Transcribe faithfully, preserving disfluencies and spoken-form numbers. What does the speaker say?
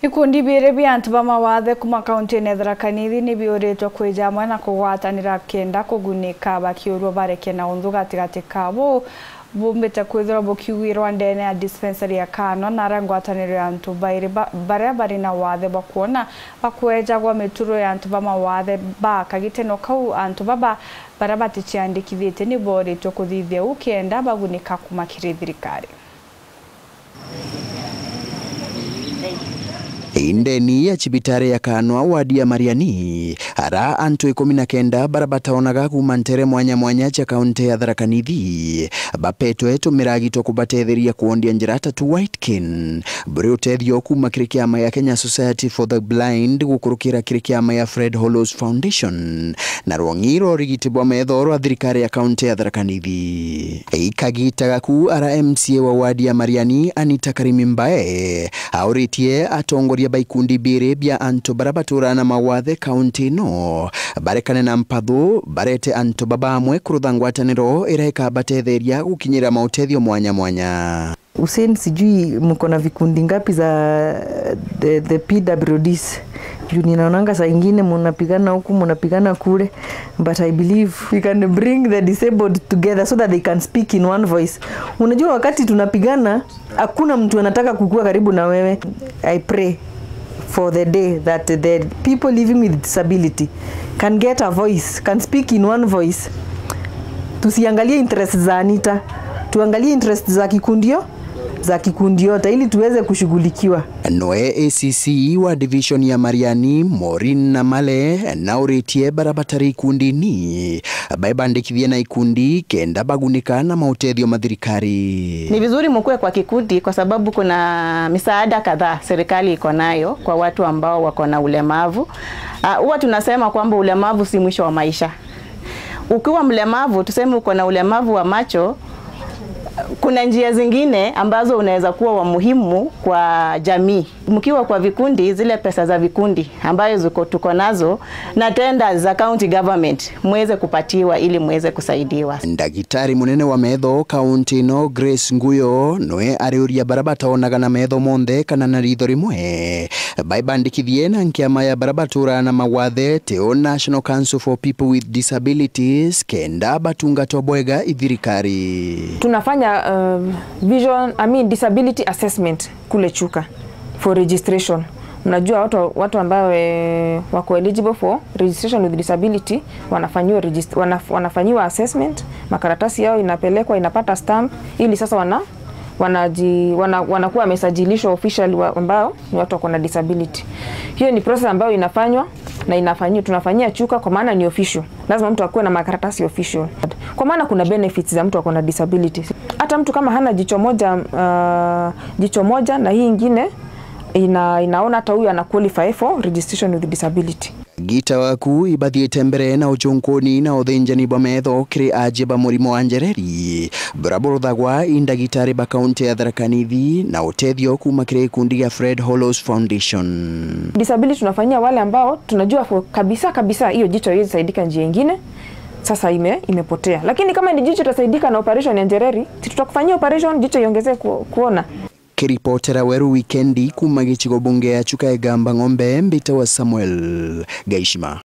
Ikundi biiri bia antu ba mawathe kuma kauntine ya Tharaka Nithi ni biuritwe kwija amwe na kugwatanira kenda kugunika, bakiurua bareke na unthu gatigati kabo bumbite kwithirwa bukiugirwa ndene ya dispensary ya Kanwa na aria ngwataniro ya antu bairi ba-, baria bari na wathe bwa kwona bakwejagwa mituro ya antu ba mawathe ba kagiteno kau. Antu baba baria baticiandikithitie ni boritwe kuthithia uu kenda bagunika kuma kiri thirikari. Indeni ya cibitari ya Kanwa wadi ya Mariani, ara antu ikumi na kenda bara bataonaga kuma ntere mwanya mwanya cia kaunti ya Tharaka Nithi bapetwe tumiragito kubatetheria kuondia njira ta tu Whitekin, buri utethio kuma kiri kiama ya Kenya Society for the Blind gukurukira kiri kiama ya Fred Hollows Foundation na rwong'i rwa urigiti bwa metho rwa thirikari ya kaunti ya Tharaka Nithi. Ikagita gaku ara M C A wa wadi ya Mariani, Anita Karimi Mbae, auritie atongoria ba ikundi biiri bia antu bara baturaa na mawathe kaunti ino barekane na mpathu, barete antu baba amwe kurutha ngwataniro iria ikabatetheria gukinyira mautethio mwanya mwanya. Hussein, sijui mko na vikundi ngapi za the, the P W Ds? Juu ninaonanga saa ingine mnapigana huku, mnapigana kule, but I believe we can bring the disabled together so that they can speak in one voice. Unajua, wakati tunapigana, hakuna mtu anataka kukua karibu na wewe. I pray for the day that the people living with disability can get a voice, can speak in one voice. Tusiangalie interest za Anita, tuangalie interest za kikundi yo-, za kikundi yote ili tuweze kushughulikiwa. Noe A C C wa division ya Mariani, Maureen Namale, nauritie bara batari ikundini baibandikithie na ikundi kenda bagunika na mautethio ma thirikari. Ni vizuri mukue kwa kikundi kwa sababu kuna misaada kadhaa serikali iko nayo kwa watu ambao wako na ulemavu. Ah, huwa tunasema kwamba ulemavu si mwisho wa maisha. Ukiwa mlemavu, tuseme uko na ulemavu wa macho, kuna njia zingine ambazo unaweza kuwa wa muhimu kwa jamii. Mkiwa kwa vikundi, zile pesa za vikundi ambayo ziko, tuko nazo, na tenda za county government, muweze kupatiwa ili muweze kusaidiwa. Ndagitari munene wa metho kaunti ino, Grace Nguyo, nwe ariuria bara bataonaga na metho monthe kana na ritho rimwe, baibandikithie na nkiama ya bara baturaa na mawathe, teo National Council for People with Disabilities, kenda batungatwa bwega i thirikari. Tunafanya, um, vision, I mean, disability assessment kule Chuka for registration. Mnajua watu, watu ambao, eh, wako eligible for registration with disability wanafanyiwa regist-, wanaf-, wanafanyiwa assessment, makaratasi yao inapelekwa, inapata stamp, ili sasa wana-, wanaji-, wana-, wanakuwa wamesajilishwa officially wa-, ambao ni watu wako na disability. Hiyo ni process ambayo inafanywa na inafanyiwa, tunafanyia Chuka kwa maana ni official. Lazima mtu akuwe na makaratasi official. Kwa maana kuna benefits za mtu ako na disability. Hata mtu kama hana jicho moja, ah, jicho moja na hii ingine ina-, inaona, hata huyu ana qualify for registration with disability. Gita waku ibathiite mbere na uchunkuni na uthinjani bwa metho kiri aji ba murimo wa njereri, bura buruthagwa i ndagitari ba kaunti ya Tharaka Nithi na utethio kuma kiri gikundi gia Fred Hollows Foundation. Disability tunafanyia wale ambao tunajua for kabisa kabisa hiyo jicho haiwezi saidika njia ingine, sasa ime-, imepotea. Lakini kama ni jicho itasaidika na operation ya njereri, si tutakufanyia operation, jicho iongezee ku-, kuona. Kiripotera Weru Wikendi kuma gicigo bunge ya Chuka Igamba Ng'ombe, mbita wa Samuel Gaishima.